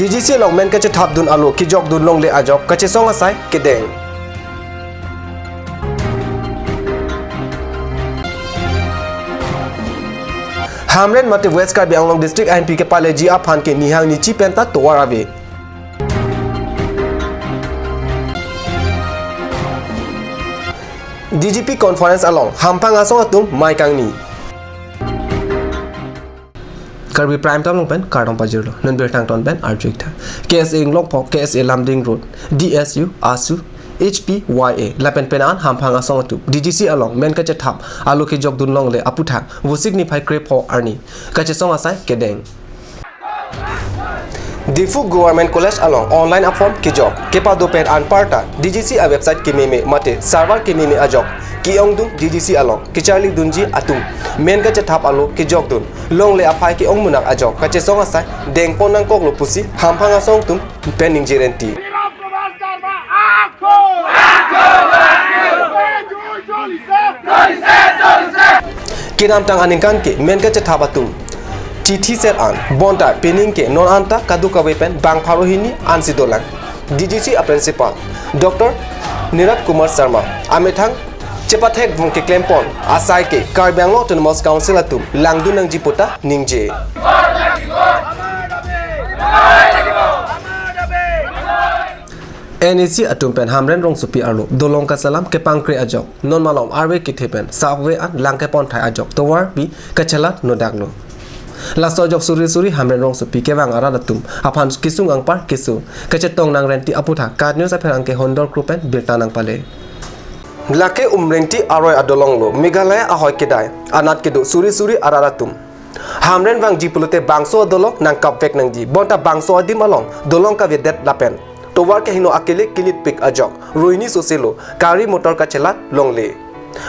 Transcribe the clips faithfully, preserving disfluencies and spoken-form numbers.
D G C along men kachethapdun alo kejokdun longle ajok kachesong asai kedeng. Hamren mate West Karbi Anglong District I N P kepaleji aphan ke nihang nichi penta tovar ave. D G P conference along hamphang asong atum mei kangni. Karbi Prime Time along pen kardom pajirlo. Non birta angton pen arju-ik tha. K S A Inglongpho, K S A Lumding Road, D S U, ASU, H P Y A lapen penang hamphang asong atum D G C along men kachethap alo kejokdun longle aputhak Vosik niphai krepho arni kachesong asai kedeng. Diphu Government College along online a-form kejok kepado pen anparta D G C a-website kememe mate server kememe ajok ke-ongdung D G C along kecharlidunji atum men kachethap alo kejokdun longle aphai ke-ong munak ajok kachesong asai dengpon nangkoklo pusi hamphang asong atum pen ningje renti. Kedamtang aningkan ke men kachethap atum chithi set an bonta pining ke non anta kadokave pen bang pharo hini ansi dolang. D G C a-principal Doctor Nirat Kumar Sharma amethang chepathek vung keklempon asai ke Karbi Anglong Autonomous Council atum langdun nangji puta ningje. N E C atum pen Hamren rongsopi arlo dolong kachelam kepangkre ajok non malom arve kethe pen sa-ok ve an lang kepon thai ajok tovar pi kachelat nodaklo. Laso ajok suri suri Hamren rongsopi kevang arat atum aphan kesung angpar keso kachetong nang renti aputhak KAT News apherangke Hondor Kro pen birta nangpale. Lake Umrengti aroi adolong lo Meghalaya ahoi kedai anat kedo suri suri arat atum. Hamren vangji pulote bangso adolong nangkapvek nangji bonta bangso adim along dolong kavedet lapen tovar kehingno akele kilitpik ajok roini soselo gari motor kachelat longle.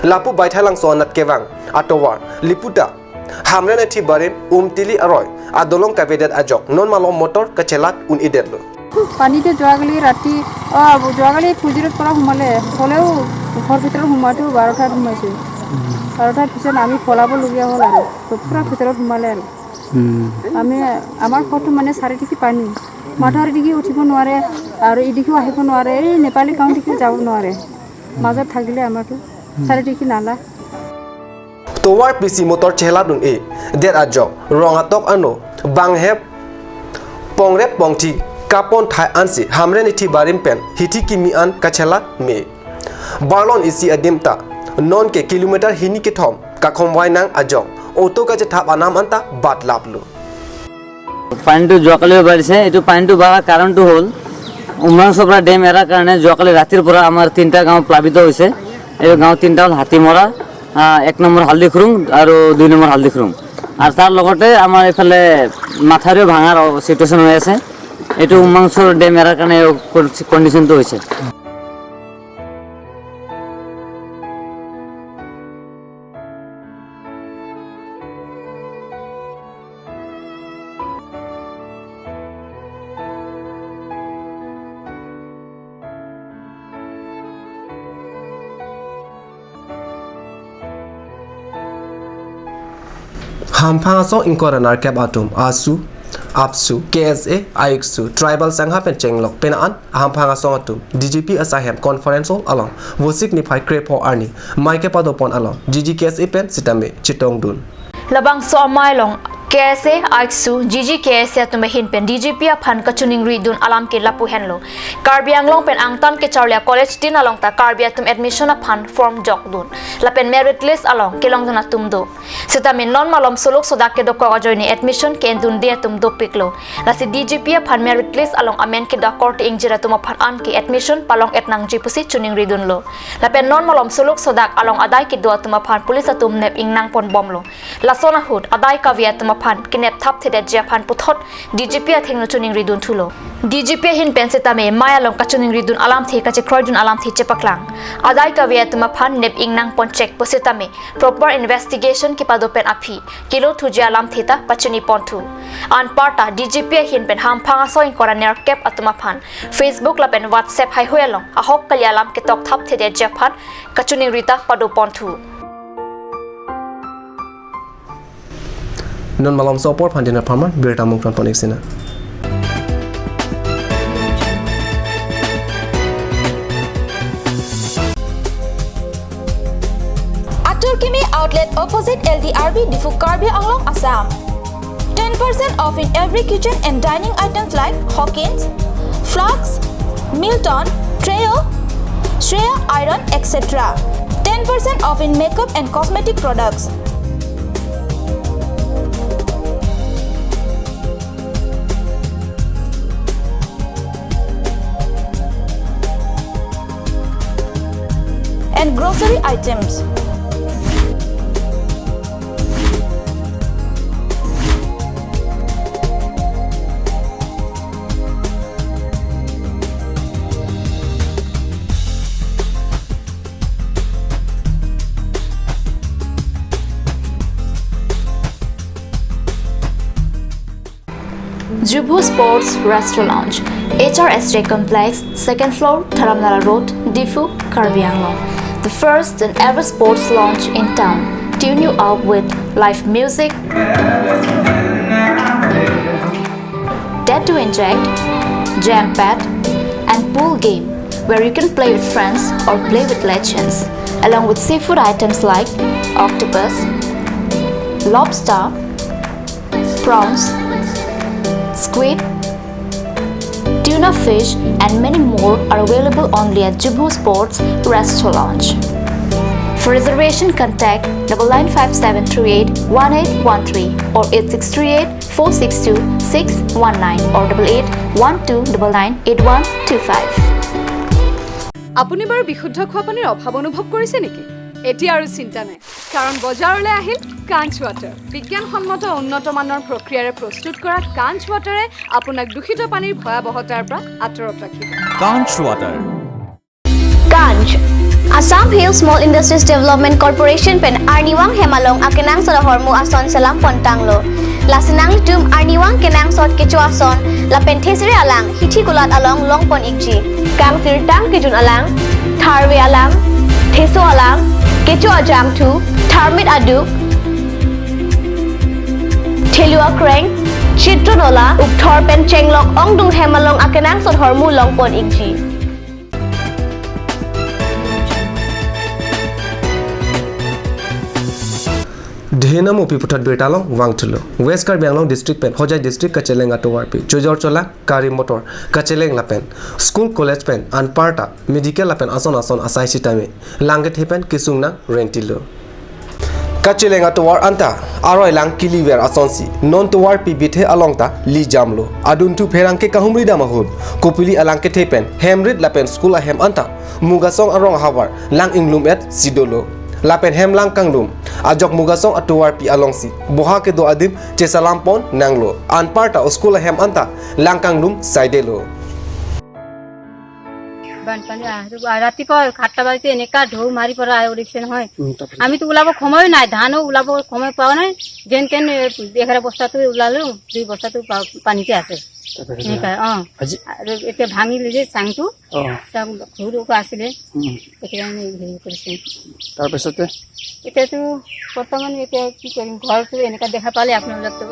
Lapu Baithalangso anat kevang atovar Liputa Hamren ethi barim Umtili aroi adolong kavedet ajok non malom motor kachelat un-edetlo. পানীটো যোৱাকালি ৰাতি, অ, যোৱাকালি ফুজিৰত পৰা সোমালে, হ'লেও ঘৰ ভিতৰত সোমাওঁতেও বাৰটাত সোমাইছে। বাৰটাৰ পিছত আমি পলাবলগীয়া হ'ল আৰু, তো পুৰা ভিতৰত সোমালে আৰু। আমি, আমাৰ ঘৰটো মানে চাৰিদিশে পানী, মাথাউৰিদিশে উঠিব নোৱাৰে আৰু ইদিশেও আহিব নোৱাৰে, এই নেপালী গাঁওদিশে যাব নোৱাৰে, মাজত থাকিলে আমাৰতো চাৰিদিশে নালা। Tovar pisi motor chelat un-edet ajok rong atok ano banghep pongrep pongthi kapon thai ansi Hamren ethi barim pen hithi kimi an kachelat me. Barlon isi adim ta non ke kilometer hini kethom kakhomvai nang ajok auto kachethap anam anta batlaplo. পানীটো যোৱাকালিও বাঢ়িছে, এইটো পানীটো বাঢ়াৰ কাৰণটো হ'ল উমৰাংচুৰ পৰা ডেম এৰাৰ কাৰণে যোৱাকালি ৰাতিৰ পৰা আমাৰ তিনিটা গাঁও প্লাবিত হৈছে। এই গাঁও তিনিটা হ'ল হাতীমৰা, আহ, এক নম্বৰ হালদিখুৰুং আৰু দুই নম্বৰ হালদিখুৰুং। আৰু তাৰ লগতে আমাৰ এইফালে মাথাউৰিও ভাঙাৰ চিটুৱেশ্যন হৈ আছে। এইটো উমৰাংচুৰ ডেম এৰাৰ কাৰণে এই কণ্ডিশ্যনটো হৈছে। Hamphang asong ingkoi ra nerkep atum, ASU, APSU, K S A, AICSU, Tribal Sangha pen chenglok penang an hamphang asong atum D G P asaihem conference hall along Vosik niphai krepho arni mei kepadopon along G G K S A pen sitame chetongdun. Labangso amei along K S A, AICSU, G G K S A atum ahin pen D G P aphan kachiningridun alam ke lapu henlo. Karbi Anglong pen angtan kecharli a-college tin along ta Karbi atum admission aphan form jokdun lapen merit list along kelongdun atum do. Sitame non malom solok sodak kedokok ajoine admission ke-endunde atum dopiklo. Lasi D G P aphan merit list along amen kedo akorte ingjir atum aphan anke admission palong-et nangji pusi chiningridunlo. Lapen non malom solok sodak along adai kedo atum aphan police atum nep ingnang ponbomlo. Lason ahut adai kave atum aphan kenep thapthedetji aphan puthot D G P athengno chiningridun thulo. D G P ahin pen sitame mei along kachiningridun alamthe kachekroidun alamthe chepaklang. Adai kave atum aphan nep ingnang ponchek pusitame proper investigation kepado pen aphi kelo thuji alamthe ta pachini ponthu. Anparta D G P ahin pen hamphang asong ingkoi ra nerkep atum aphan Facebook lapen WhatsApp haihui along ahok kali alam ketok thapthedetji aphan kachiningri ta pado ponthu. Non malomso apor aphan dinner pharma birta mungton pon-ik sina. Karbi Diphu, Karbi Anglong, Assam. Ten percent off in every kitchen and dining items like Hawkins, flasks, Milton, Trio, Shreya iron, et cetera. Ten percent off in makeup and cosmetic products. And grocery items. Jubu Sports Restaurant Lounge, H R S J Complex, second floor, Dharamnala Road, Diphu, Karbi Anglong. The first and ever sports lounge in town. Tune you up with live music, tattoo inject, jam pad, and pool game where you can play with friends or play with legends, along with seafood items like octopus, lobster, prawns, squid, tuna fish, and many more are available only at Jubu Sports Restaurant Lounge. For reservation, contact double nine five seven three eight one eight one three or eight six three eight four six two six one nine or double eight one two double nine eight one two five. আপুনি বাৰু বিশুদ্ধ খোৱা পানীৰ অভাৱ অনুভৱ কৰিছে নেকি? এতিয়া আৰু চিন্তা নাই, কাৰণ বজাৰলৈ আহিল কাঞ্চ ৱাটাৰ। বিজ্ঞানসন্মত উন্নত মানৰ প্ৰক্ৰিয়াৰে প্ৰস্তুত কৰা কাঞ্চ ৱাটাৰে আপোনাক দূষিত পানীৰ ভয়াৱহতাৰ পৰা আঁতৰত ৰাখিব। Kanch Water. Kanch, Assam Hill Small Industries Development Corporation pen Arnivang hem along akenangsot ahormu ason selam pon tanglo. Lasi nanglitum Arnivang kenangsot kecho ason lapen thesere alang hithi kulat along long pon ikji. Kangsirtang kejun alang, tharve alang, theso alang, kecho ajangthu, tharmit aduk, thelu akreng, chitron ola, ukthor pen chenglok ongdung hem along akenangsot ahormu long pon ikji. Dhenam upi puthot birta along vangthulo. West Karbi Anglong district pen Hojai district kacheleng atovarpi chojor chola, gari motor kacheleng lapen school college pen anparta medical lapen ason ason asai sitame lang kethe pen kesung nang rentilo. Kacheleng atovar anta aroi lang kiliver asonsi non tovarpi bithe along ta lijamlo. Adunthu pherangke kahumri dam ahut Kopili alang kethe pen hemrit lapen school ahem anta Mugasong arong ahavar lang inglum-et si dolo. Lapen hem lang kanglum ajok Mugasong atovarpi alongsi boha kedo adim chesalam pon nanglo. Anparta school ahem anta lang kanglum saidelo. বানপানী আহ, আহ, ৰাতিপুৱা সাতটা বাজিতে এনেকা ঢৌ মাৰি পৰা আহি উঠিছে নহয়। উম, তাৰপিছত? আমিতো ওলাব সময় নাই, ধানো ওলাব সময় পোৱা নাই। যেন তেন, এ, এঘাৰ বস্তাটো ওলালো, দুই বস্তাটো পা-, পানীতে আছে। তাৰপিছত? এনেকা, অ। আজি? আৰু এতিয়া ভাঙিলে যে চাংটো, অ। চাং সৰু সৰু আছিলে, উম। এতিয়া আমি হেৰি কৰিছো। তাৰপিছতে? এতিয়াতো বৰ্তমান এতিয়া কি কৰিম, ঘৰটো এনেকা দেখা পালে আপোনালোকতো।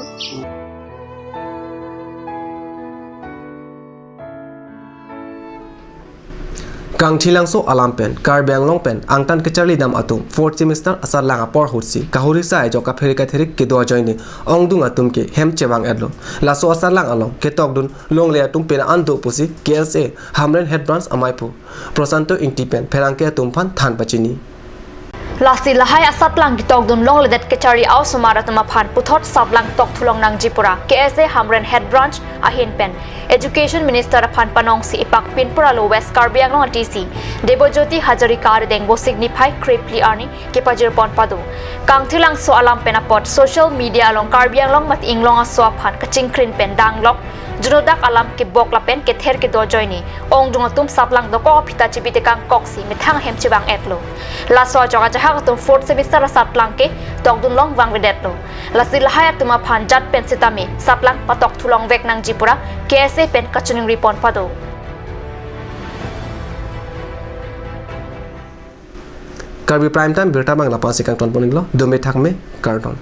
Kangthilangso alam pen Karbi Anglong pen angtan kecharli dam atum fourth semester asatlang apor ahutsi kahurisa ajok kaphere katherik kedo ajoine ongdung atum ke hem chevang-etlo. Laso asatlang along ketokdun longle atum pena an do pusi K S A Hamren Head Branch amaiphu Prosanto Ingti pen pherangke atum aphan than pachini. Lasi lahai asatlang ketokdun longledet kecharli a-osomar atum aphan puthot saplang tokthulong nangji pura K S A Hamren Head Branch ahin pen Education Minister aphan panongsi ipak pinpura lo West Karbi Anglong D C Debojyoti Hazarika arideng Vosik niphai krephli arni kepajir pon pado. Kangthilangso alam pen apot social media along Karbi Anglong mate inglong aso aphan kachingkrin pen danglok junodak alam kebok lapen kether kedo ajoine ongdung atum saplang dokok aphi ta chibi tekang koksi methang ahem chevang-etlo. Laso ajok ajahak atum fourth semester asatlang ke tokdun long vangvedetlo. Lasi lahai atum aphan jat pen sitame saplang patokthulong vek nangji pura K S A pen kachiningri pon pado. Karbi Prime Time birta abang lapu-an si kangton pon-iklo, dome thakme, kardom.